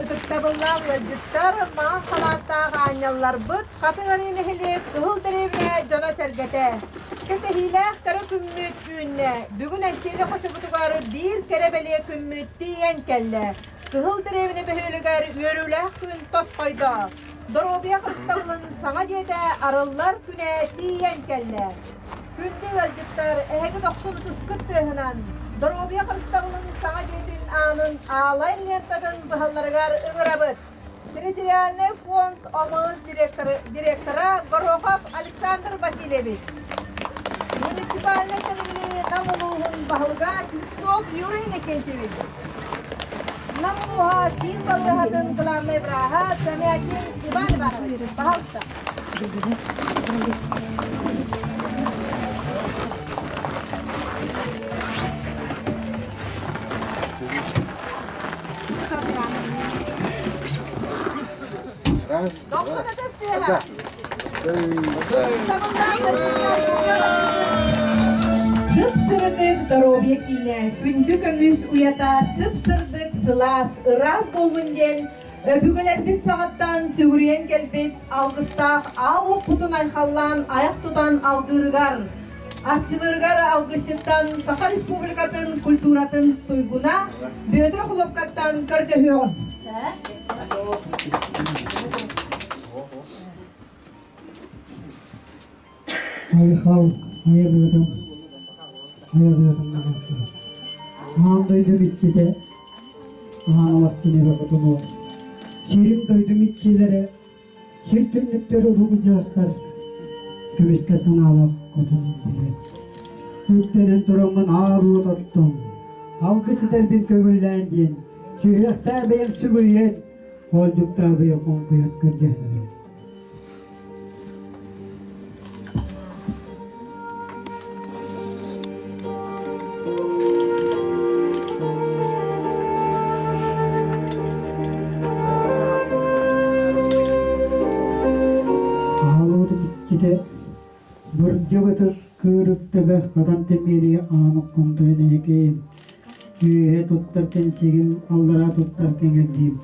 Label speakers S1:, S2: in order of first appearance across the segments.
S1: Ытыктабыллаах ыалдьыттар, маҥан халааттаах аанньалларбыт, Хатыҥ Арыы нэһилиэк Кыһыл дэриэбинэ дьоно-сэргэтэ! Кэтэһиилээх кэрэ күммүт үүннэ. Бүгүн Эҥсиэли хочобутугар биир кэрэ бэлиэ күммүт тиийэн кэллэ. Кыһыл дэриэбинэ бөһүөлэгэр үөрүүлээх күн тосхойдо. Доруобуйа харыстабылын саҥа дьиэтэ арыллар күнэ тиийэн кэллэ. Күндү ыалдьыттар, эһиги дохсун ытыскыт тыаһынан доруобуйа харыстабылын саҥа дьиэтин аанын аалай лентатын быһалларыгар ыҥырабыт. Территориальный фонд ОМС директора Горохов Александр Васильевич. Муниципальнай тэриллии Нам улууһун баһылыга Слепцов Юрий Иннокентьевич. Нам улууһа киин балыыһатын главнай бырааһа Замятин Иван Иванович. Пожалуйста.
S2: Раз, два, да.
S1: Сып-сырдык доруобуйа киинэ, күндү көмүс уйата сып-сырдык, сылаас, ыраас буоллун диэн өбүгэлэрбит саҕаттан сүгүрүйэн кэлбит алгыстаах аал уоппутун айхаллаан айах тутан алгыырыгар, арчылыырыгар алгысчыттан Саха Республикатын культуратын туйгуна Бүөтүр Хлопкаттан көрдөһүөҕүм.
S3: Айхал айылыытын айылыытын Аан дойдум иччитэ аан алахчын эбэ хотуну сирим дойдум иччилэрэ сир түннүктэр улуу дьаастар көмүскэ санаалаах хотун билэр үктэнэн тураммын аар уот оттон алгыс этэрбин көҥүллээн диэн сүһүөхтээх бэйэм сүгүрүйэн хоолдьуктаабыйа хоҥкуйан көрдөһөнөбүн Аалуутун иччитэ бырдьыбыты кыырыктыга хатан тэмиэрийэ аан окконтойун эһэкэйим үөһэ туттар кэнсигим аллараа туттар кэҥэрдиим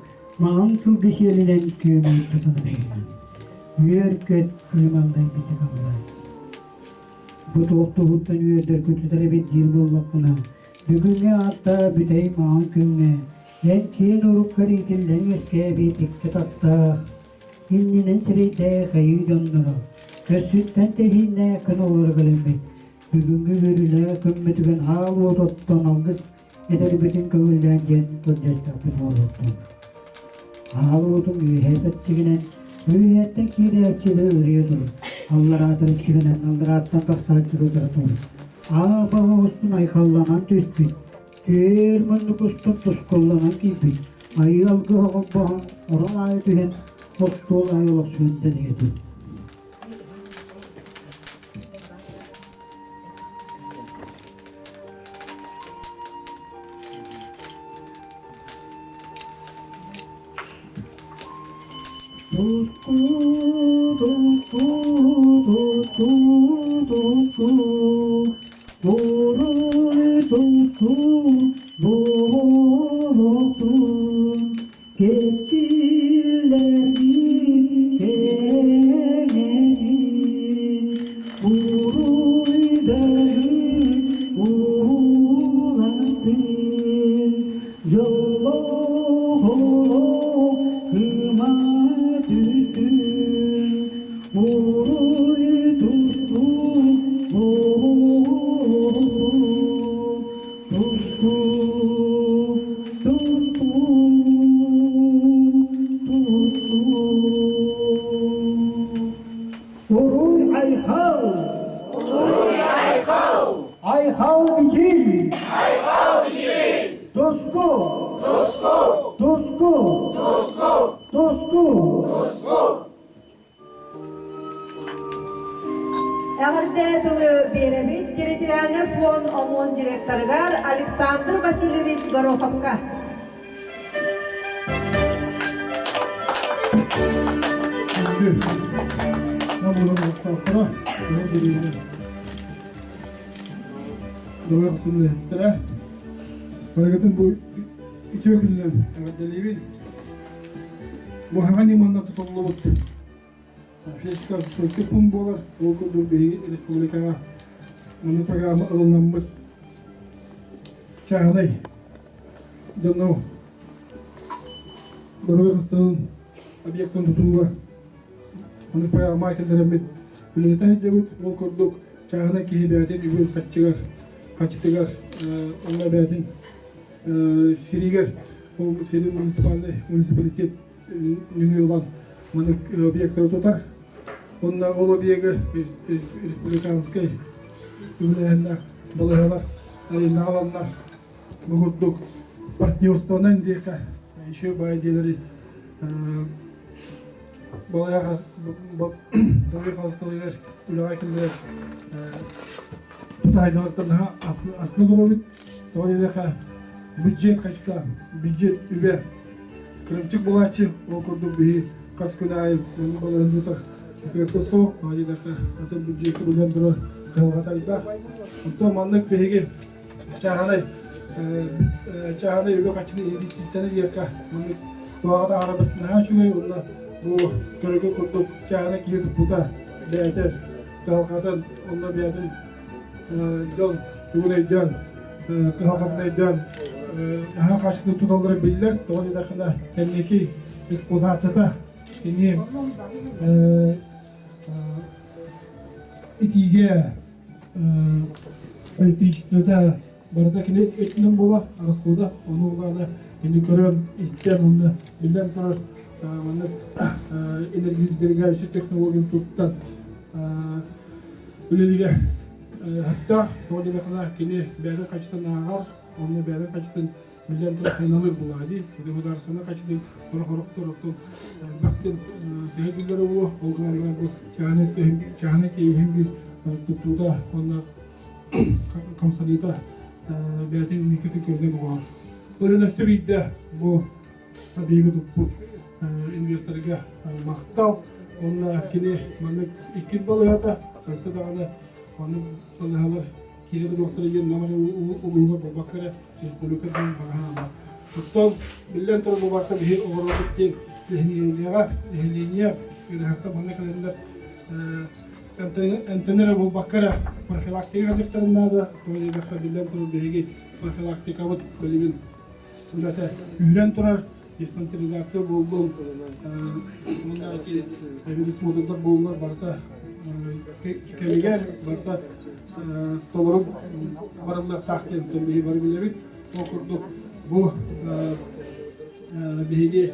S3: Маҥан сылгы сиэлинэн күөмэй тутан эрэйинэн, үөр-көт кыымаллай бичик аллай. Бу туох туһуттан үөрдэр көтүтэр эбит диир буоллаххына, бүгүҥҥү аатта бүтэй маҥан күҥҥэ эн киэн уруккар иитиллэн үөскээбит икки таттаах, иннинэн сирэйдээх айыы дьонноро, көссүттэн тэһииннээх күн оҕолоро кэлэммит, бүгүҥҥү үөрүүлээх күммүтүгэр аал уот оттон алгыс Этэрбитин көҥүллээн диэн көрдөстөхпүт буолуохтун. Аал уотум үөһээ тэпсигинэн, үөһээттэн киирээччилэри ырыа тур, аллараатар иччигинэн алларааттан тахсааччылары утары тур. Аа баҕа устун айхалланан түспүт, түөр муннук устун тускулланан киирбит, айыы алгыһа холбоһон, орон аайы түһэн, остуол аайы олохсуйан тэнийэ тур. Кэскиллэрбит кэҥэтин, уруйдарын уулатын, дьоллоох олох кыыма түстүн, уруй тустуу буоллун. Тустуу, тустуу, тустуу. Уруй айхал! Уруй айхал! Айхал мичил! Айхал мичил! Туску! Туску! Туску! Туску! Туску! Туску!
S1: Эҕэрдэ тылы биэрэбит территориальный фонд ОМОН директорыгар Александр Васильевич Гороховка.
S2: Барыгытын бу үтүө күнүнэн эҕэрдэлиибин.
S4: Бу хаҥа ньыманна тутуллубут фельдшерско-акушерский пункт буолар. Ол курдук биһиги республикаҕа маннык программа ылынаммыт чааһынай дьону доруобуйа харыстабылын объектын тутууга маннык программа киллэрэммит үлэлэтэ сылдьабыт. Ол курдук чааһынай киһи бэйэтин үбүн харчыгар харчытыгар уонна бэйэтин сиригэр ол сирин муниципальный муниципалитет нөҥүө ылан маннык объектары тутар. Онно ол объегы республиканскай үбүлээһиннээх балыыһалар арендаҕа ыланнар бу курдук партнерствонан диэхэ еще баай дьиэлэри балыыһа халысталыгар үлэҕэ киллэрэр тутаайдалартан наһаа астына көрөбүт. Тоҕо диэтэххэ бюджет хачта, бюджет үбэ кырымчык буолааччы, ол курдук биһи хас күн аайы балыһын тутар кыахта суох, тоҕо диэтэххэ атын бюджекка билэн турар кыһалҕата элбэх. Оттон маннык биһиги чааһынай чааһынай үбү хаччыны инвестицияны диэххэ маннык туһаҕа таһаарабыт наһаа үчүгэй уонна бу көрөргө курдук чааһынай киһи туппута бэйэтэ кыһалҕатын уонна бэйэтин дьон тугун өйдөөн кыһалҕатын өйдөөн наһаа хаачыстыбаны туталлара биллэр. Тоҕо диэтэххинэ кэнники эксплуатацията кини итиигэ электричествота барыта кини өттүнэн буолар расхода ону улаана кини көрөн истэн уонна биллэн турар маннык энергосберегающий технологияны туттан үлэлиирэ сөптөөх. Тоҕо диэтэххинэ кини бэйэтин хачытын ааҕар, онно бэйэтин хачытын биллэн турар хайналыыр буоллаҕа дии. Ити государственнай хачытын сорох-сорохтор оттон элбэхтин сыһа биллэрэ буолуо. Ол гынан баран бу чааһынай чааһынай тиэйиһин биир туттуута уонна хамсаныыта бэйэтин инникитин көрүнэн оҥорор. Ол өссө биирдэ бу биһиги туппут инвесторга махтал. Уонна кини маннык иккис балыыһата, өссө даҕаны маннык балыыһалар киирэ туруохтара диэн Нам улууһугар буолбакка эрэ республика диэн баҕа санаалаах. Оттон биллэн турар буолбакка биһи оҕолорбут диэн нэһилиэнньэҕэ, нэһилиэнньэ ыарыһахтар манна кэлэннэр эмтэнэр эрэ буолбакка эрэ профилактика кэлиэхтэрин наада. Тоҕо диэтэххэ биллэн турар биһиги профилактикабыт билигин үлэтэ күүһүрэн турар, диспансеризация буоллун, уонна медосмотрдар буоллунар барыта кэмигэр барыта толору барыллыахтаах диэн биһиги бары билэбит. Ол курдук бу биһиги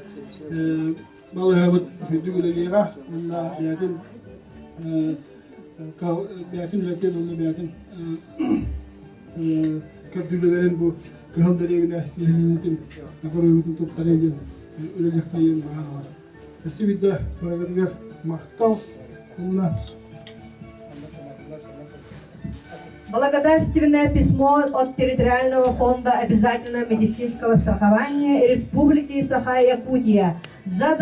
S4: балыыһабыт үрдүк үлэлиэҕэ уонна бэйэтин бэйэтин үлэтин уонна бэйэтин көрдүүлэлэрин бу Кыһыл дэриэбинэ нэһилиэнньэтин доруобуйатын тупсарыы диэн үлэлиэхтэйиэн баҕаралар. Өссө биирдэ барыгытыгар махтал уонна
S1: Благодарственное письмо от Территориального фонда обязательного медицинского страхования Республики Саха-Якутия за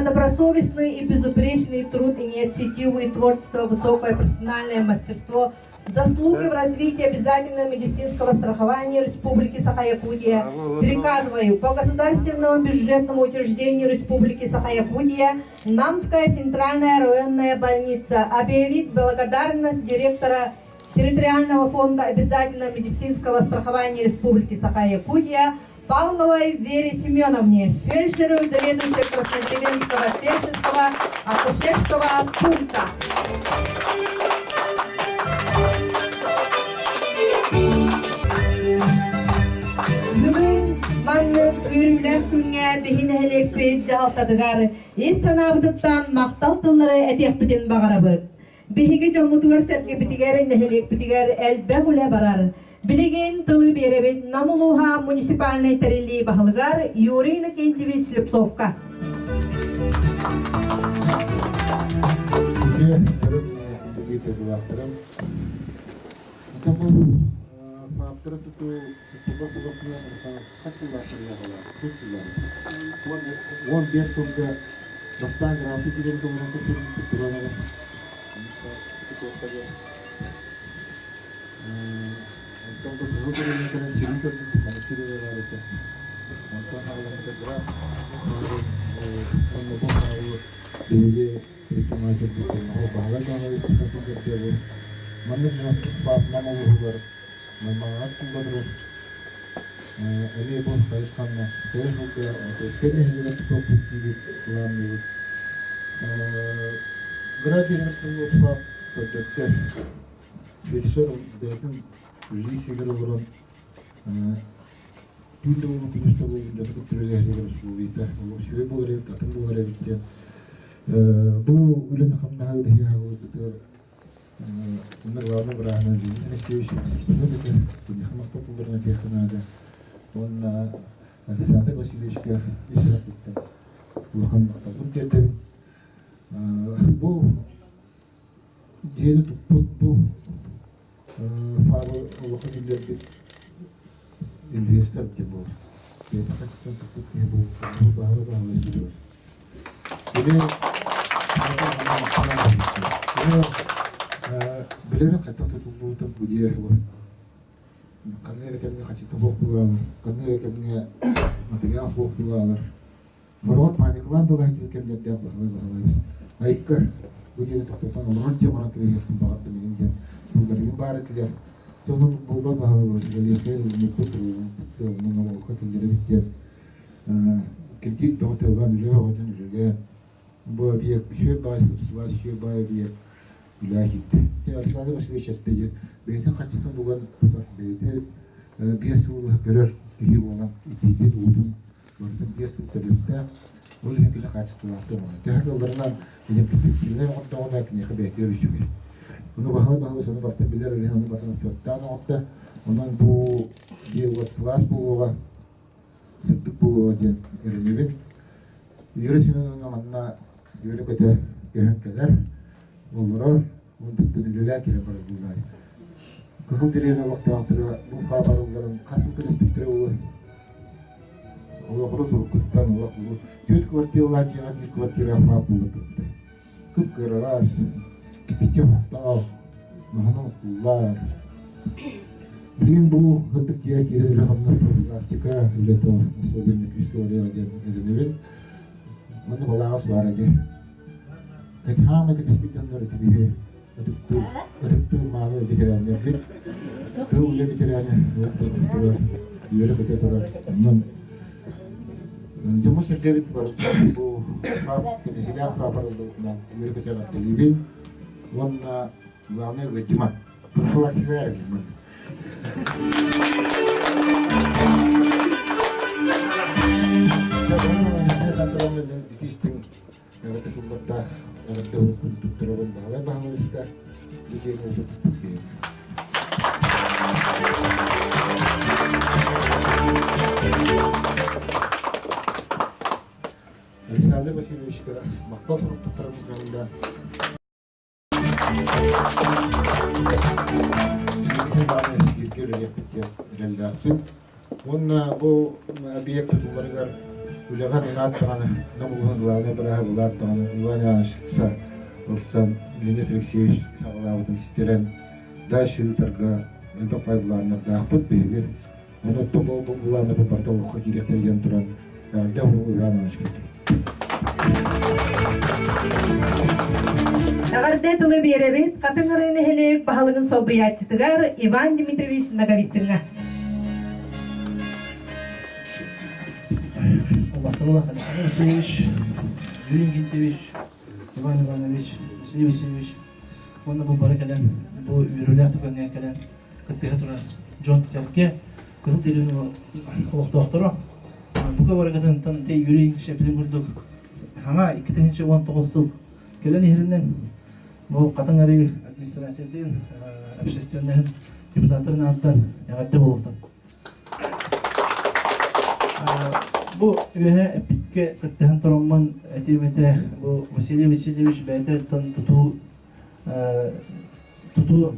S1: добросовестный и безупречный труд, инициативу и творчество, высокое профессиональное мастерство, заслуги в развитии обязательного медицинского страхования Республики Саха-Якутия приказываю по государственному бюджетному учреждению Республики Саха-Якутия Намская центральная районная больница объявить благодарность директора Территориального фонда обязательного медицинского страхования Республики Саха-Якутия Павловой Вере Семеновне, фельдшеру, заведующей Краснодеревенского фельдшерского акушерского пункта. Бүгүн маннык үөрүүлээх күҥҥэ биһи нэһилиэкпит дьаһалтатыгар ис санаабытыттан махтал тыллары этиэхпитин баҕарабыт. Биһиги дьоммутугар-сэргэбитигэр, нэһилиэкпитигэр элбэх үлэ барар. Билигин тылы биэрэбит Нам улууһа муниципальнай тэриллии баһылыгар Юрий Иннокентьевич Слепцовка.
S2: Фактора тутуу хас 15 сылга бастаан график билэн толорон туран Онтон кыһыл көрүҥҥэ кэлэн сирин көрбүппүт, аны сир баар этэ. Онтон аҕаламмыта граф уонна бу хаалыы биһиги предпринимательбыт Баһылай Баһылайбыт көрдөбүл. Маннык Нам улууһугар Маймаҕаҕа тутулла турар эмиэ бу хайысханна кэлэр сылга Москва нэһилиэгэр тутуохпут диибит, былаанныыбыт. Граф биэригэр тутуллуохтаах көрдөттө. Фельдшер бэйэтин үлэлии сиригэр олорон түүн да буоллун күнүс да буоллун дьону кытта үлэлэһэригэр усулуобуйата олох үчүгэй буолар эбит, атын буолар эбит диэн. Бу үлэни-хамнаһы биһиги аҕалбытыгар Онно главный бырааһынан Леонид Алексеевич Сергеев этэ, киниэхэ махтал тылларын этиэххэ наада. Уонна Александр Васильевичка ис сүрэхпиттэн улахан махталбын тиэрдэбин. Бу дьиэни туппут бу фабы олоххо киллэрбит инвестор диэн буолар. Бэйэтэ хаччыттан туппут киһи бу баһыла баһыла сүрүөр. Кини билэбин хайдах тутуллубутун бу дьиэ ханна эрэ кэмҥэ хаччыта суох буолаалар, ханна эрэ кэмҥэ материал суох буолаалар. Хороҕор паникалаан да ылаһын кэмнэрдээх баһылай баһылайбыс. Айыкка бу дьиэни тохтотон олорор дьиэ оҥорон кэбиһиэхпин баҕардым игин диэн тылларыгын баар этилэр. Дьонун буолбат баһылай үлэлиэххэ ылыммыппыт, сыалынан олоххо киллэрэбит диэн кредит бөҕө тыллаан үлэ бөҕөтүн үлэлээн бу объект үчүгэй баай сыпсылаа үчүгэй баай объект үлээ киирдэ. Дьэ Александр Васильевич эттэ дьэ бэйэтин хаччытын уган тутар бэйэтэ 5 сыл быһа көрөр киһи буолан итиитин уутун барытын 5 сыл төрүөктээх ол иһин кини хаачыстыбалаахтык оҥорор. Төһө кыалларынан эффективнэй оҥордоҕуна киниэхэ бэйэтигэр үчүгэй. Ону баһылай баһылай ону барытын билэр үлэһит ону барытын учуоттаан оҥордо. Онон бу дьиэ уот сылаас буолуоҕа сырдык буолуоҕа диэн эрэнэбин. Юрий Семеновна манна үөрэ-көтө көһөн кэлэр, олорор, уонна үлэлээн кэлэн барар буоллаҕай. Кыһыл дэриэбинэ олохтоохторо бу хаабарылларын хас сыл кэтэспиттэрэ буолуой? Олоҕуру туруккуттан олох бу түөрт квартиралаах дьиэҕэ биир квартира фаап буола турбута. Кып-кыараҕас, кипиччэ оһохтоох, маһынан оттуллар. Билигин бу ырдык дьиэ киирэн үлэ-хамнас профилактика үлэтэ особенно күүскэ барыаҕа диэн эрэнэбин. Манна балааҕас баара дии. Хаамай кэтэспит дьоннор итибиһи ытыктыыр, ытыктыыр мааны ветераннарбыт. Тыл үлэ ветераны үөрэ-көтө турар. Онон дьоммут-сэргэбит бу кэтэһиилээх паапарыллыбытынан үөрэ-көтө эҕэрдэлиибин уонна главное ыалдьыма профилактика эрэ Итистиҥ эҕэрдэ тыллардаах эҕэрдэ уруккун туттарабын Баһылай Баһылайыска бу дьиэни туппут киһи. Александр Васильевичка махтал сурук туттарабын көҥүллээн. Бииргэ үлэлиэхпит диэн эрэллээхпин. Уонна бу объект тутулларыгар үлэҕэ Ренат даҕаны, Нам улууһун главнай бырааһа Булат даҕаны, Иван Иванович ыкса ылсан, Леонид Алексеевич саҕалаабытын ситэрэн, дальше ыытарга элбэх бай былааннардаахпыт биһиги. Ону оттон ол былааннарбыт барыта олоххо киириэхтэрэ диэн туран, эҕэрдэ уругу Иван Иванович кэллэ.
S1: Эҕэрдэ тылы биэрэбит Хатыҥ Арыы нэһилиэк баһылыгын солбуйааччытыгар Иван Дмитриевич Ноговицыҥҥа.
S5: Убастабыллаах Александр Васильевич, Юрий Иннокентьевич, Иван Иванович, Василий Васильевич уонна бу бары кэлэн, бу үөрүүлээх түгэҥҥэ кэлэн кыттыһа турар дьон-сэргэ, Кыһыл Дэриэбинэ олохтоохторо бука барыгытынтан Юрий Шепелин курдук хаҥа 2019 сыл кэлэн иһэринэн бу Хатыҥ Арыы администрациятын общественноһын депутаттарын ааттан эҕэрдэ буолуохтун. Бу үөһэ эппиккэ кыттыһан тураммын этиэм этэ бу Василий Васильевич бэйэтэ тутуу тутуу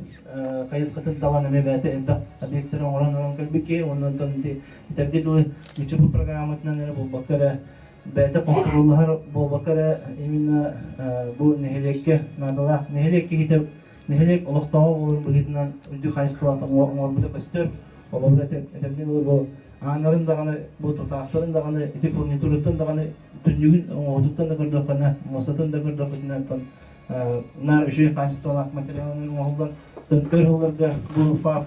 S5: хайысхатын талан эмиэ бэйэтэ элбэх объектары оҥорон ылан кэлбит киһи уонна онтон ити этэргэ дылы ыччаппыт программатынан эрэ буолбакка эрэ бэйэтэ хонтуруоллаһар буолбакка эрэ именно бу нэһилиэккэ наадалаах нэһилиэк киһитэ нэһилиэк олохтооҕо буоларын быһыытынан үрдүк хайысхалаах оҥорбута көстөр. Холобур этэргэ дылы бу. Ааннарын даҕаны, бу тутаахтарын даҕаны, ити фурнитуруттан даҕаны, түннүгүн оҥоһутуттан да көрдөххүнэ, муостатын да көрдөххүтүнэ, оттон наар үчүгэй хаачыстыбалаах материалынан оҥоһуллан, өр сылларга бу ФАП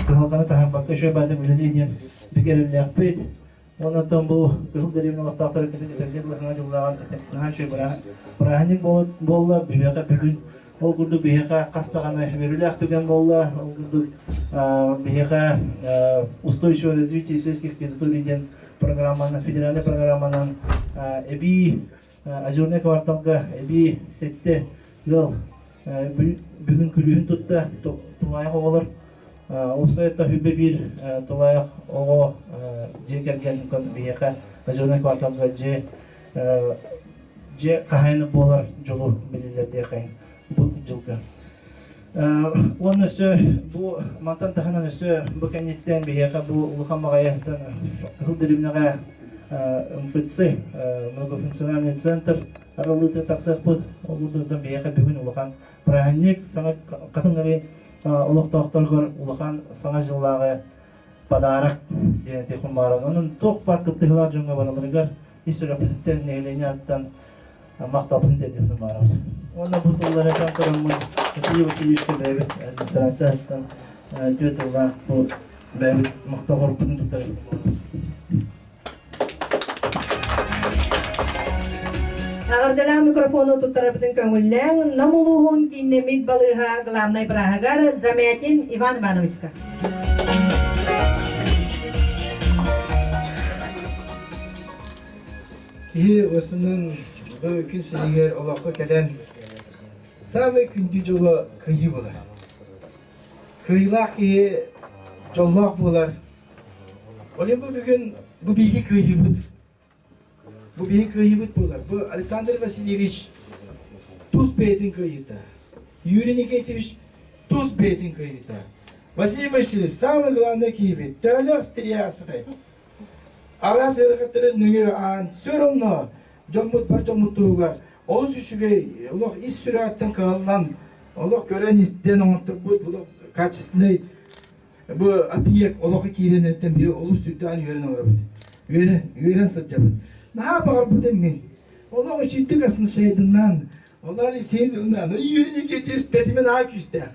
S5: кыһалҕаны таһаарбакка үчүгэй баайдык үлэлиэ диэн бигэ эрэллээхпит. Онон бу Кыһыл дэриэбинэ олохтоохторо кытын этэргэ дылы саҥа дьыллааҕын наһаа үчүгэй бырааһынньык буолла. Биһиэхэ бүгүн ол курдук биһиэхэ хас даҕаны үөрүүлээх түгэн буолла. Ол курдук биһиэхэ устойчивое развитие сельских территорий диэн программанан, федеральнай программанан эбии Озерный кварталга эбии сэттэ ыал бүгүн күлүүһүн тутта тулаайах оҕолор уопсайа хүббэ биир тулаайах оҕо дьиэ кэргэн биһиэхэ Озерный кварталга дьиэ дьиэ хаһаайына буолар дьолу билиллэр диэххэ бу дьылга. Уонна өссө бу мантан таһынан өссө бу кэнниттэн биһиэхэ бу улахан баҕайыттан Кыһыл Дэриэбинэҕэ МФЦ многофункциональный центр арыллыыта тахсыахпыт. Ол курдук биһиэхэ бүгүн улахан праздник саҥа Хатыҥ Арыы олохтоохторугар улахан саҥа дьыллааҕы подарок диэн этиэхпин баҕарабын. Онон туох баар кыттыһыылаах дьоҥҥо барыларыгар ис сүрэхпититтэн нэһилиэнньэ аттан махталбытын тиэрдиэхпитин баҕарабыт. Уонна бу тыллары этэн тураммын Василий Васильевичка бэйэбит администрацияттан үтүө тыллаах бу бэйэбит махтал хоруппутун туттарабыт.
S1: Эҕэрдэлээх микрофону туттарарбытын көҥүллээҥ Нам улууһун кииннэммит балыыһа главнай бырааһыгар Замятин Иван Ивановичка.
S6: Киһи устунан бу күн сиригэр олоххо кэлэн саамай күндү дьоло кыайыы буолар. Кыайыылаах киһи дьоллоох буолар. Ол иһин бу бүгүн бу биһиги кыайыыбыт. Бу биһиги кыайыыбыт буолар. Бу Александр Васильевич тус бэйэтин кыайыыта. Юрий Никитич тус бэйэтин кыайыыта. Василий Васильевич самый главный киһибит. Төһөлөөх стрияспытай. Араас ыарахаттары нөҥүө аан все равно дьоммут бар дьоммут туһугар олус үчүгэй олох ис сүрэҕиттэн кыһаллан олох көрөн-истэн оҥорторбут олох качественный бу объект олоххо киирэн эртэн биһи олус сүрдээн үөрэн олоробут. Үөрэн, үөрэн сылдьабыт. Наһаа баҕарбытым мин. Олох үчүйдүк оснащайдынан, олох лицензиянан, үөрэн тэтимин наһаа күүстээх.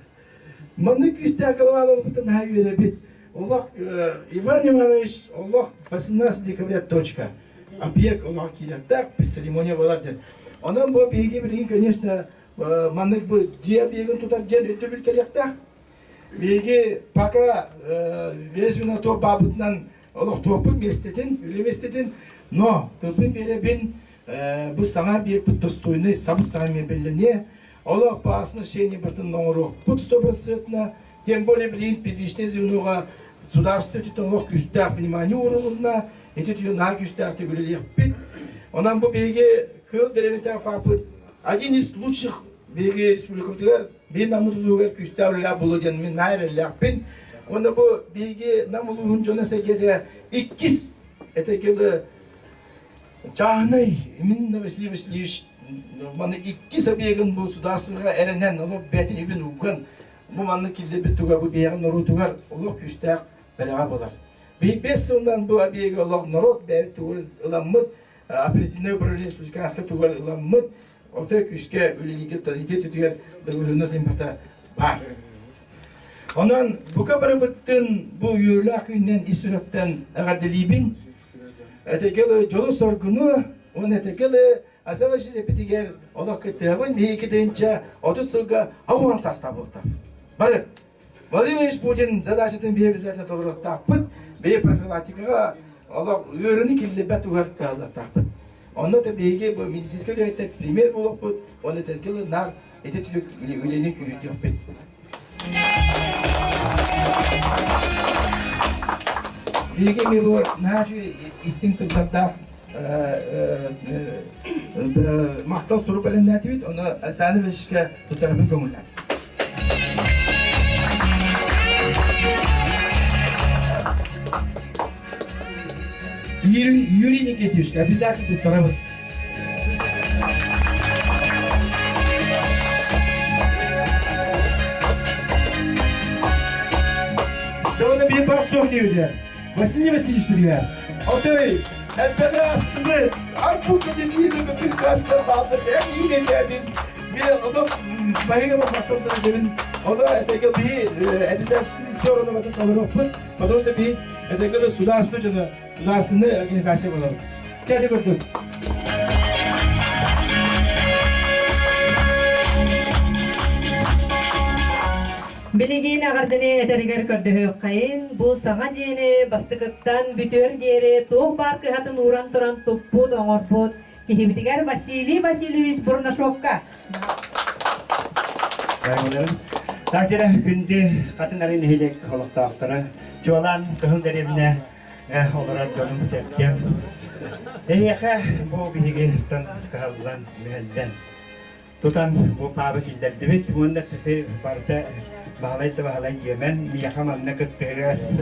S6: Маннык күүстээх кылаан наһаа үөрэбит. Олох Иван Иванович олох 18 декабря точка. Объект олох киириэхтээх, церемония буолар диэн. Онон бу биһиги билигин, конечно, маннык бу дьиэ объегын тутар дьиэн өйдөбүл кэлиэхтээх. Биһиги пока весь то баабытынан олохтуохпут миэстэтин, үлэ миэстэтин, но тылбын биэрэбин бу саҥа объекпыт достойный сабыс-саҥа мебеллэниэ, олох баасын бартын оҥоруохпут стопроцентно, тем более билигин первичное звеноға государство өттүттэн олох күүстээх внимание уурулунна, ити өттүнэн наһаа күүстээхтик үлэлиэхпит. Онон бу биһиги Кыыл дэриэбинэтээҕи ФАП-ыт один из лучших биһиги республикабытыгар биир Нам улууһугар күүстээх үлэлээх буолуо диэн мин наһаа эрэллээхпин. Уонна бу биһиги Нам улууһун дьоно-сэргэтэ иккис этэ чааһынай именно Василий Васильевич маны иккис объегын бу судаарыстыбаҕа эрэнэн олох бэйэтин үбүн уган бу маннык киллэрбит туга бу биһиэхэ норуотугар олох күүстээх бэлэҕэ буолар. Биир сылынан бу объегы олох норуот бэйэбит тугу ыламмыт оперативное управление республиканскай тугар ыламмыт ото күүскэ үлэлииргэ ити өттүгэр договоренность импата баар. Онон бука барыбыттын бу үөрүүлээх күнүнэн ис сүрэхтэн эҕэрдэлиибин. Этэгэл дьолу-соргуну уонна этэгэл Асаваши эпитигэр олох кыттыһабын биһиги тыһыынча 30 сылга ауан саастаах буолтар. Бары Владимир Владимирович Путин задачатын биһи обязательно толоруохтаахпыт. Биһи профилактикаҕа олох ыарыыны киллэрбэт туһугар кыһаллыахтаахпыт. Онно да биһиги бу медицинскэй үлэһиттэр пример буолуохпут, уонна этэргэ наар ити түлүк үлэни күүһүрдүөхпүт. Биһиги эмиэ бу наһаа үчүгэй истиҥ тыллардаах махтал сурук бэлэмнээтибит, ону Александр Ильичка туттарабын көҥүллээн. Юрий Никитич, обязательно туттарабыт. Оны bir бар суох диэбитэ. Василий Васильевич билигэр. Отой, элбэҕи астыбыт, арбук кэтесиини көтүс кастар бааллар, эн иинэтээдин, мен ону баһыга махтал санатабын, ону этэгэ биһи обязательно все равно батын толоруохпут, потому что биһи этэгэ государство дьоно, государственная организация болар. Чэ, көрдүк.
S1: Билигин эҕэрдэни этэригэр көрдөһүөххэйин, бу саҥа дьиэни бастакыттан бүтүөр диэри туох баар кыһатын ууран туран туппут, оҥорбут киһибитигэр Василий Васильевич Бурнашовка.
S7: Так дьэ күндү Хатын Арыы нэһилиэк олохтоохторо, чуолаан Кыһыл дэриэбинэ олорор дьонум сэргэм. Эһиэхэ бу биһиги кыһаллан, мүһэллэн тутан бу паабы киллэрдибит уонна ити барыта баһылай да баһылай диэмэн миэхэ манна кыттыгас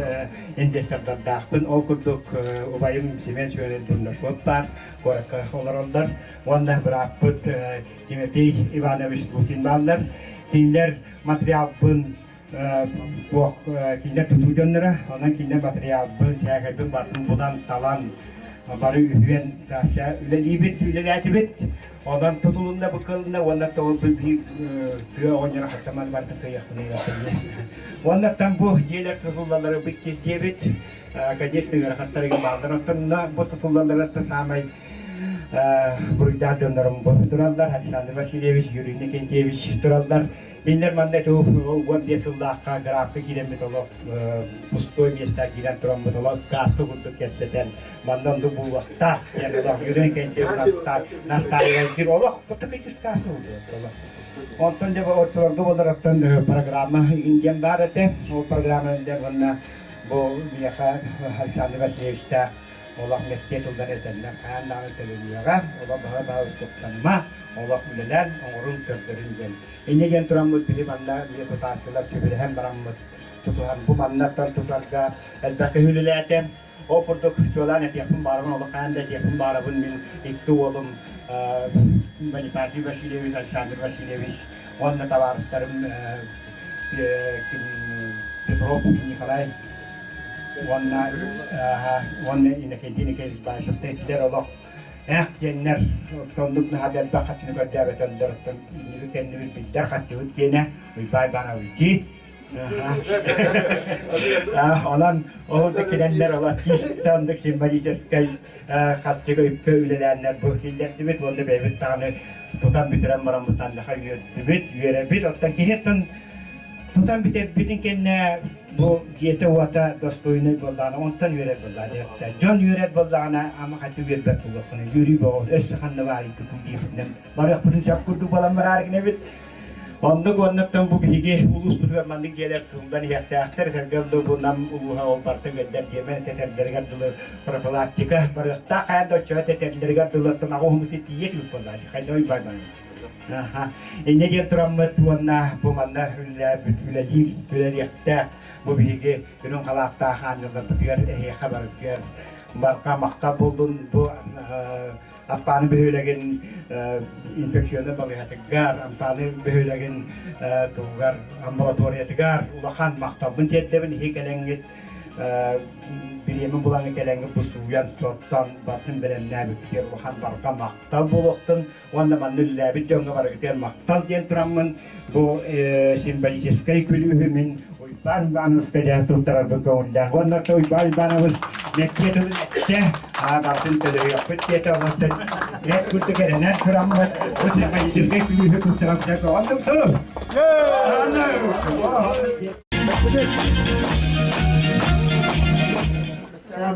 S7: инвестордардаахпын ол курдук убайым Семен Семенович Бурнашов баар куоракка олороллор уонна бырааппыт Тимофей Иванович Лукин бааллар кинилэр материалбын туох кинилэр тутуу дьонноро онон кинилэр матырыйаалбын сээкэйбин барытын булан талан бары үһүөн саша үлэлиибит үлэлээтибит онон тутулунна быкылынна уонна тоҕо биир тыа оҕонньоро хаттаман барытын кыайыахпын уонна там бу дьиэлэр тутуллаллары иккис диэбит конечно ыарахаттар бааллар оттон бу тутуллаллара саамай буруйдаах дьоннорум бу тураллар Александр Васильевич Юрий Никентьевич тураллар Кинилэр манна ити 15 сыллаахха графка киирэммит олох пустой место киирэн тураммыт олох сказка курдук кэпсэтэн манна оннук булуохтаах диэн олох Юрий Кентьев настаивайдыр олох такой сказка олох. Онтон дьэ оччолорго болар программа индиан баар этэ. Ол программа индиан уонна бу миэхэ Александр Васильевичтаах олох мэктиэ тыллар этэллэр хаан даҕаны төлөнүөҕэ олох баһа баһа устуктаныма олох үлэлээн оҥорун көрдөрүн диэн Инньэ диэн тураммыт биһи манна эмиэ тутааччылар сөбүлэһэн бараммыт тутуһан бу маннаттан тутарга элбэх киһи үлэлээтэ. Ол курдук чуолаан этиэхпин баарабын, олох хаһан да этиэхпин баарабын мин икки уолум Бонифатий Васильевич, Александр Васильевич уонна табаарыстарым Петров Николай уонна уонна Иннокентий Николаевич Башевтар итилэр олох Ээх диэннэр оннук наһаа да элбэх хаччыны көрдөөбөтөллөр оттон иннибит кэннибит биллэр хаччыбыт диэнэ Уйбаай Иванович дии. Онон ол да кэлэннэр ола чисто оннук символическай хаччыга үпкэ үлэлээннэр бу киллэрдибит уонна бэйэбит даҕаны тутан бүтэрэн бараммыт андаха үөрдүбүт, үөрэбит. Оттон киһи тутан бүтэрбитин кэннэ бу дьиэтэ-уота достойнай буоллаҕына, онтон үөрэр буоллаҕа диэхтэ. Дьон үөрэр буоллаҕына, ама ханна үөрбэт буолуоххуна, үөрүү бөҕө, өссө ханна баарый тутуу диэбитинэн барыахпытын сөп курдук буолан бараары гынабыт. Оннук уоннаттан бу биһиги улууспутугар маннык дьиэлэр тутуллан иһиэхтээхтэр, сэргэллэ бу Нам улууһа ол барыта үөрдэр диэмэн тэтэрдэригэр дылы профилактика барыахтаах, хайаан да оччоҕо тэтэрдэригэр дылы оттон аҕа уһуммут тиийэ түбүк буоллаҕа, хайда уйбай Инньэ диэн тураммыт уонна бу манна үлэлиир, үлэлиэхтээх бу биһиги үрүҥ халааттаах аанньалларбытыгар эһиэхэ барытыгар барҕа махтал буоллун бу Ампааны бөһүөлэгин инфекционнай балыыһатыгар, Ампааны бөһүөлэгин туһугар амбулаториятыгар улахан махталбын тиэрдэбин иһи кэлэҥҥит бириэмэ булаҥҥа кэлэҥҥит бу сууйан, соттон, барытын бэлэмнээбиккитигэр улахан барҕа махтал буолуохтун Уонна манна үлэлээбит дьоҥҥо барыгытыгар махтал диэн тураммын бу символическай күлүүһү мин Уйбаан Ивановичка дьэ туттарарбын көҥүллээх. Уонна Уйбаан Иванович мэктиэ тылын эттэ, барытын төлөһүөхпүт диэтэ, онон эт курдук эрэнэн тураммыт бу символическай күлүүһү туттарарбын көҕүллүм ту.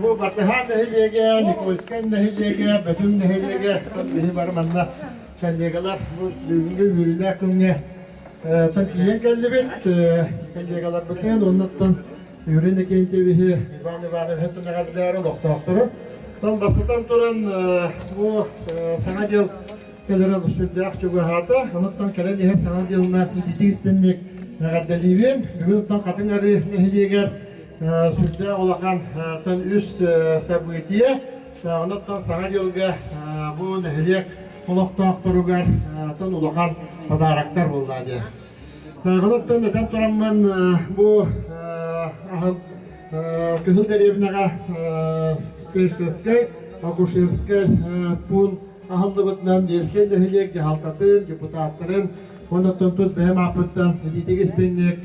S2: Бу Бартыһаан нэһилиэгэ, Никольскай нэһилиэгэ, Бөтүҥ нэһилиэгэ биһи бары манна коллегалар бу бүгүҥҥү үөрүүлээх күҥҥэ тиийэн кэллибит. Коллегаларбытын уоннаттан Юрий Никентьевиһи, Иван Ивановиһы эҕэрдэлээри олохтоохтору. Тон бастатан туран бу Саҥа дьыл кэлэрэ сүрдээх чугаһаата. Онуттан кэлэн иһэр Саҥа дьылына ититик истинник эҕэрдэлиибин. Бүгүн оттон Хатыҥ Арыы нэһилиэгэр Сүрдээх улахан үс событие. Онон Саҥа дьылга бу нэһилиэк олохтоохторугар улахан подароктар буолла диye. Онон этэн тураммын бу аһым Кыһыл дэриэбинэҕэ фельдшерскэй, акушерскай пуун аһыллыбытынан Ленскэй нэһилиэк дьаһалтатын, депутаттарын уонна тус бэйэм ааппыттан итиитик истиҥник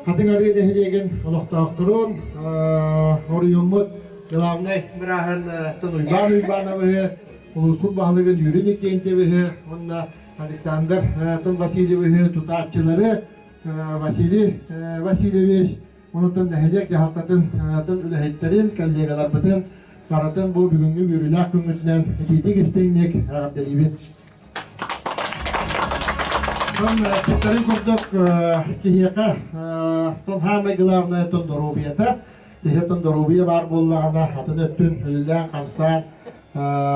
S2: Хатыҥ Арыы нэһилиэгин олохтоохторун, оройуоммут главнай бырааһын Уйбаан Уйбаанабыһы, улууспут баһылыгын Юрий Никентьевиһы уонна Александр Васильевиһы тутааччылары Василий Васильевич онуттан нэһилиэк дьаһалтатын үлэһиттэрин, коллегаларбытын барытын бу бүгүҥҥү үөрүүлээх күммүтүнэн итиитик истиҥник эҕэрдэлиибит. Тон туттарын курдук киһиэхэ тон хаамай главное тон доруобуйата. Киһи тон доруобуйа баар буоллаҕына атын өттүн үлэлээн-хамсаан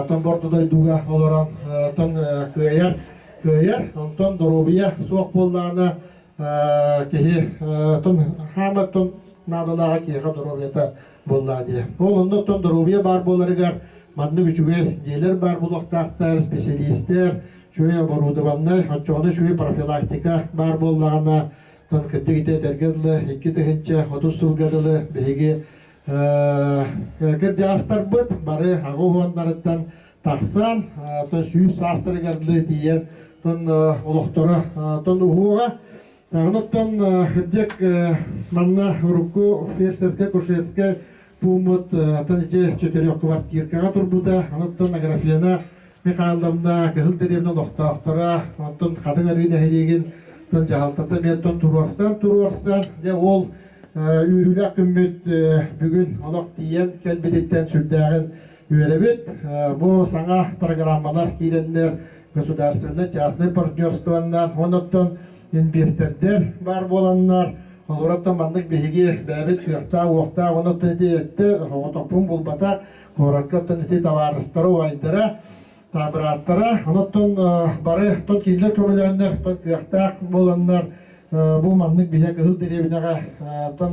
S2: тон борду дойдуга олорон тон кыайар кыайар. Онтон доруобуйа суох буоллаҕына киһи тон хаамай тон наадалааҕа киһиэхэ доруобуйата буоллаҕа дии. Ол оннуттан доруобуйа баар буоларыгар маннык үчүгэй дьиэлэр баар буолуохтаахтар, специалистэр, үчүгэй оборудованнай, оччоҕуна үчүгэй профилактика баар буоллаҕына, тон кырдьык ити этэргэ дылы 2030 сылга дылы биһиги кырдьаҕастарбыт бары аҕа уһуоннарыттан тахсан, тон сүүс саастарыгар дылы тиийэн тон олохторо тон уһуоҕа. Онуттан кырдьык манна урукку фельдшерскай-акушерскай пууммут атын ити четырехквартиркаҕа турбута. Онуттан Аграфена Михайловна Кыһыл дэриэбинэ олохтоохторо, онтон Хатыҥ Арыы нэһилиэгин дьаһалтата эмиэ туруорсан туруорсан, дьэ ол үөрүүлээх күммүт бүгүн олох тиийэн кэлбититтэн сүрдээҕин үөрэбит. Бу саҥа программалар киирэннэр государственнай частнай партнерствоннан, онуттан инвестордар баар буоланнар, холобура маннык биһиги бэйэбит кыахтаах-уохтаах, онон ити эттэ оҕотохпун булбата, куоракка оттон ити табаарыстара, убайдара, бырааттара, онон бары тон кинилэр көмөлөөннөр, тон кыахтаах буоланнар, бу маннык биһиэ Кыһыл дэриэбинэҕэ тон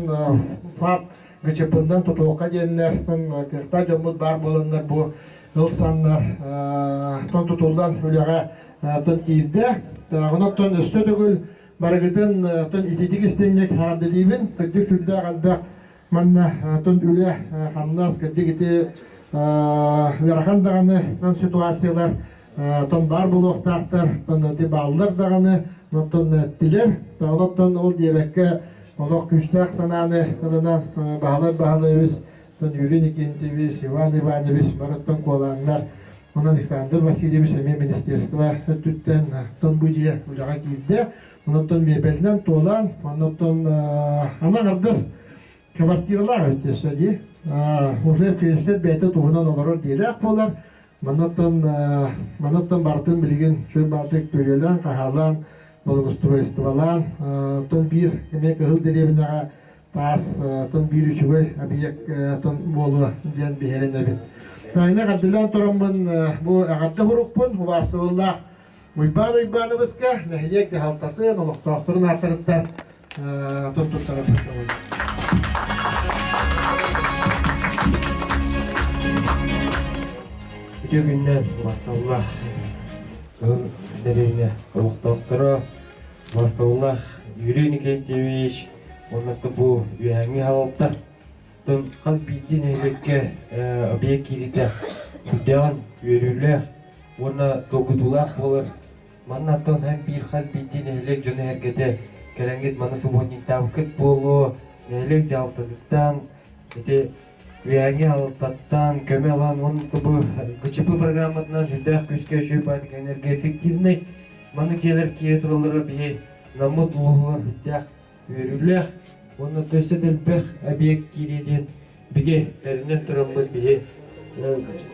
S2: ФАП ГЧП-нан тутуохха диэннэр, тон кыахтаах дьоммут баар буоланнар бу ылсаннар тон тутуллан үлэҕэ тон киирдэ. Онон өссө төгүл барыгытын тон ититик истиҥник эҕэрдэлиибин. Кырдьык сүрдээх элбэх манна тон үлэ хамнас кырдьык ити ыарахан даҕаны тон ситуациялар тон баар буолуохтаахтар, тон ити бааллар даҕаны, оттон эттилэр. Онон ол диэбэккэ олох күүстээх санааны ылынан Баһылай Баһылайабыс Оттон Юрий Никентьевич, Иван Иванович барыттан куолааннар, онон Александр Васильевич эмиэ министерство өттүттэн оттон бу дьиэ үлэҕэ киирдэ. Онон миэбэлинэн туолан, оннуттан ана аҥардас квартиралаах өттөсө дии. Уже фельдшер бэйэтэ туһунан олорор диэлээх буолар. Маннаттан маннаттан барытын билигин чөл баатык төрүөлээн, хаһаалаан, благоустройстволаан, оттон биир эмиэ Кыһыл дэриэбинэҕэ таас тон биир үчүгэй объект тон буолуо диэн биһирэнэбин. Тайна эҕэрдэлээн тураммын бу эҕэрдэ сурукпун убаастабыллаах Уйбаан Уйбаанабыска нэһилиэк дьаһалтатын олохтоохторун ааттарыттан тон туттарар
S8: Үтүө күннэн убаастабыллаах Кыһыл дэриэбинэ олохтоохторо Убаастабыллаах Юрий Никентьевич уонна бу үөһээҥҥи салалта оттон хас биирдии нэһилиэккэ объект киириитэ сүрдээҕин үөрүүлээх уонна долгутуулаах буолар. Манна оттон һэм биир хас биирдии нэһилиэк дьоно-сэргэтэ кэлэҥҥит маны субботниктаабыккыт буолуо, нэһилиэк дьаһалтатыттан ити үөһээҥҥи салалтаттан көмө ылан уонна бу ГЧП программатынан сүрдээх күүскэ үчүгэй баайдык энергоэффективный Маннык дьиэлэр киирэ тураллара биһи Наммыт улууһугар сүрдээх үөрүүлээх уонна өссө да элбэх объект киириэ диэн бигэ эрэнэн тураммыт биһи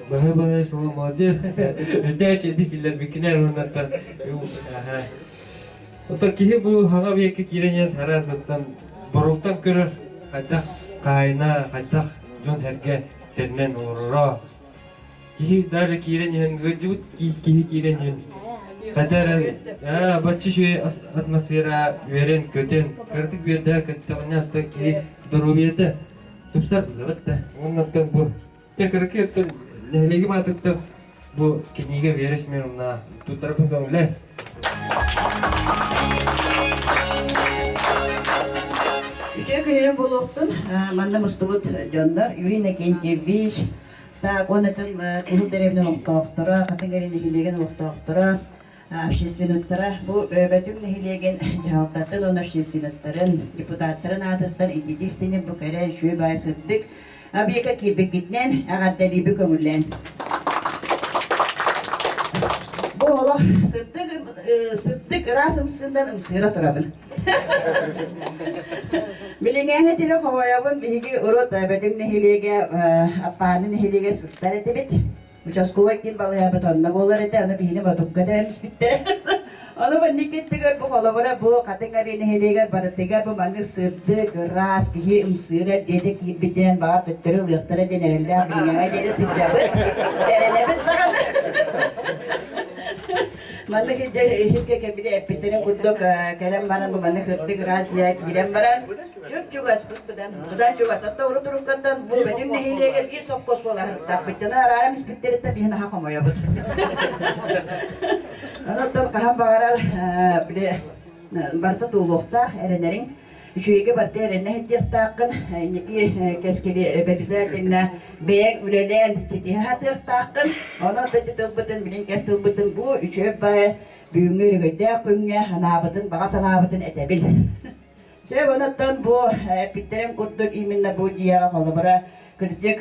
S8: Баһы-баһы сылы молодец Өтөөч эди киллэрбиккинэр уоннаттан Оттон киһи бу хаҥа объекка киирэн иһэн араас оттон боруктан көрөр хайдах хаайына хайдах дьон сэргэ тэринэн олороро Киһи даже киирэн иһэн ыалдьыбыт киһи киирэн иһэн хата эрэ аа бачча үчүгэй атмосфера үөрэн-көтөн кыратык үөрдээх көттөҕүнэ оттон киһи доруобуйата тупсар быһабыт да уонна оттон бу дьэ кыракый оттон нэһилиэгим аатыттан бу кинигэ Вера Семеновна туттарбын көҥүлэ
S1: Үтүө.
S9: күнүнэн буолуохтун. Манна мустубут дьоннор Юрий Иннокентьевич, так, уонна Кыһыл дэриэбинэ олохтоохторо, Хатыҥ Арыы нэһилиэгин олохтоохторо, общественностара бу Бөтүҥ нэһилиэгин дьаһалтатын уонна общественностарын, депутаттарын аатыттан итиитик истиҥник бу кэрэ үчүгэй баай сырдык объекка киирбиккитинэн эҕэрдэлиибит көҥүллээн. Бу олох сырдык сырдык ыраас ымсыынан ымсыыра турабын. Билиҥҥээҥи тили хомойобун биһиги урут Бөтүҥ нэһилиэгэ Аппааны нэһилиэгэр сыстар этибит. Участковай киин балыыһабыт онно буолар этэ, ону биһини Модукка тэбэмиспиттэрэ. Ону манныккыттыгар бу холобура бу Хатыҥ Арыы нэһилиэгэр барытыгар бу маннык сырдык, ыраас, киһи ымсыырар дьиэтэ киирбитинэн баҕар төттөрү ылыахтара диэн эрэллээх билиҥҥэҕэ диэри сылдьабыт. Эрэнэбит даҕаны. Маннык иһиргэ кэбили эппиттэрин курдук кэлэн баран бу маннык сырдык ыраас дьиэ киирэн баран чуп-чугас быдан быдан чугас отто урут уруккаттан бу Бөтүҥ нэһилиэгэр биир сопхуос буолаһырыттаахпыттана араарам испиттэриттэн биһи наһаа хомойобут. Онон хаһан баҕарар били барыта туолуохтаах эрэнэриҥ үчүгэйгэ барыта эрэнэ сылдьыахтааххын инники кэскили обязательно бэйэҥ үлэлээн ситиһэ сатыахтааххын онон ити тылбытын билин кэс тылбытын бу үчүгэй баайы бүгүҥҥү өрөгөйдөөх күҥҥэ санаабытын баҕа санаабытын этэбин. Сөп, онуттан бу эппиттэрим курдук именно бу дьиэҕэ холобура кырдьык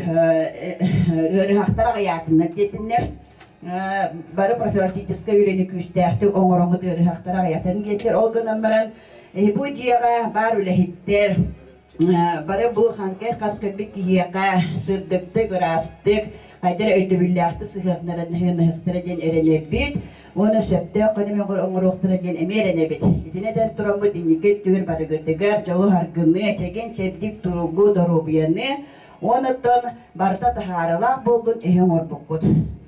S9: ыарыһахтар аҕыйаатыннар диэтиннэр. Бары профилактическай үлэни күүстээхтик оҥороҥҥут ыарыһахтар аҕыйатан диэтилэр. Ол гынан баран бу дьиэҕэ баар үлэһиттэр бары бу ханкай хас көрбүт киһиэхэ сырдыктык, ыраастык, хайдах эрэ өйдөбүллээхтик сыһыаннаһыахтара диэн эрэнэбит уонна сөптөөх көнө оҥоруохтара диэн эмиэ эрэнэбит. Итини этэн тураммыт инники өттүгэр барыгытыгар дьолу-саргыны, чэгиэн-чэбдик туругу, доруобуйаны уонуттан барыта таһаарылаах буоллун иһи оҥорбуккут.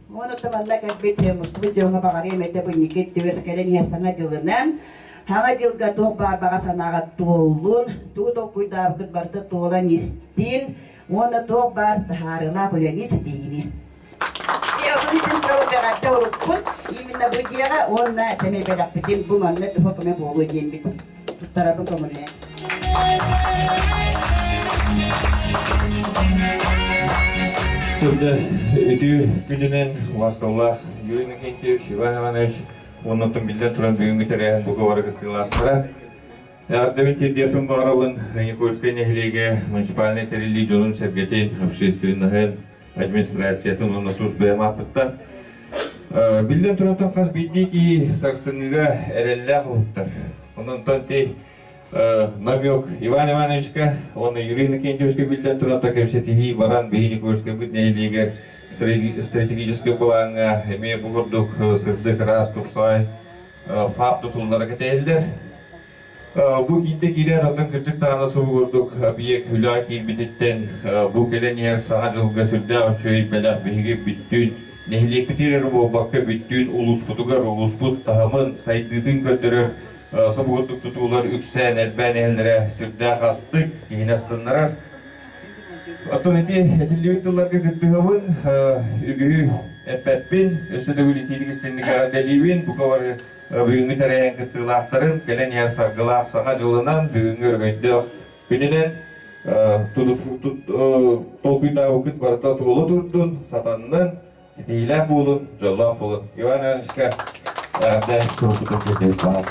S9: Уонуттан манна кэлбит мустубут дьоҥҥо баҕарыам этэ бу инники өттүгэр кэлэн иһэр саҥа дьылынан Саҥа дьылга туох баар баҕа санааҕа туоллун, тугу толкуйдаабыккыт барыта туолан истин уонна туох баар таһаарыылаах үлэни ситиһиини. Эҕэрдэ уруккун именно бу дьиэҕэ уонна сэмэй бэлэхпитин бу манна туһа көмө буолуо диэммит туттарабын көҥүллээн.
S10: Сырды үтүө күнүнэн убасталлаах Юрий Иннокентьевич, Иван Иванович уонна биллэн туран бүгүҥҥү тэрээһин бука бары кыттыылаахтара. Эҕэрдэбин тиэрдиэхпин баҕарабын Никольскай нэһилиэгэ муниципальнай тэриллии дьонун-сэргэтин, общественноһын, администрациятын уонна тус бэйэм ааппыттан. Биллэн турантан хас биирдии киһи сарсыҥҥыга эрэллээх уһуктар. Онон ти намек Иван Ивановичка уонна Юрий Иннокентьевичка биллэн туран кэпсэтиһии баран биһи Никольскайбыт нэһилиэгэр стратегическай былааҥҥа эмиэ бу курдук сырдык ыраас тупсаҕай ФАП тутуллара кэтэһиллэр. Бу киинтэ киирэн онтон кырдьык даҕаны субу курдук объект үлэҕэ киирбититтэн бу кэлэн иһэр Саҥа дьылга сүрдээх үчүгэй бэлэх биһиги бүттүүн нэһилиэкпитигэр эрэ буолбакка бүттүүн улууспутугар улууспут таһымын сайдыытын көрдөрөр субу курдук тутуулар үксээн элбээн иһэллэрэ сүрдээх астык, киһини астыннарар. Оттон ити этиллибит тылларга кыттыһабын, үгүһү эппэппин, өссө төгүл итиитик истинник эҕэрдэлиибин, бука бары бүгүҥҥү тэрээһин кыттыылаахтарын кэлэн иһэр саргылаах Саҥа дьылынан, бүгүҥҥү өрөгөйдөөх күнүнэн толкуйдаабыккыт барыта туола турдун, сатаннын, ситиһиилээх буолун, дьоллоох буолун. Иван Ивановичка эҕэрдэ суруккутун кэтиэхтээх.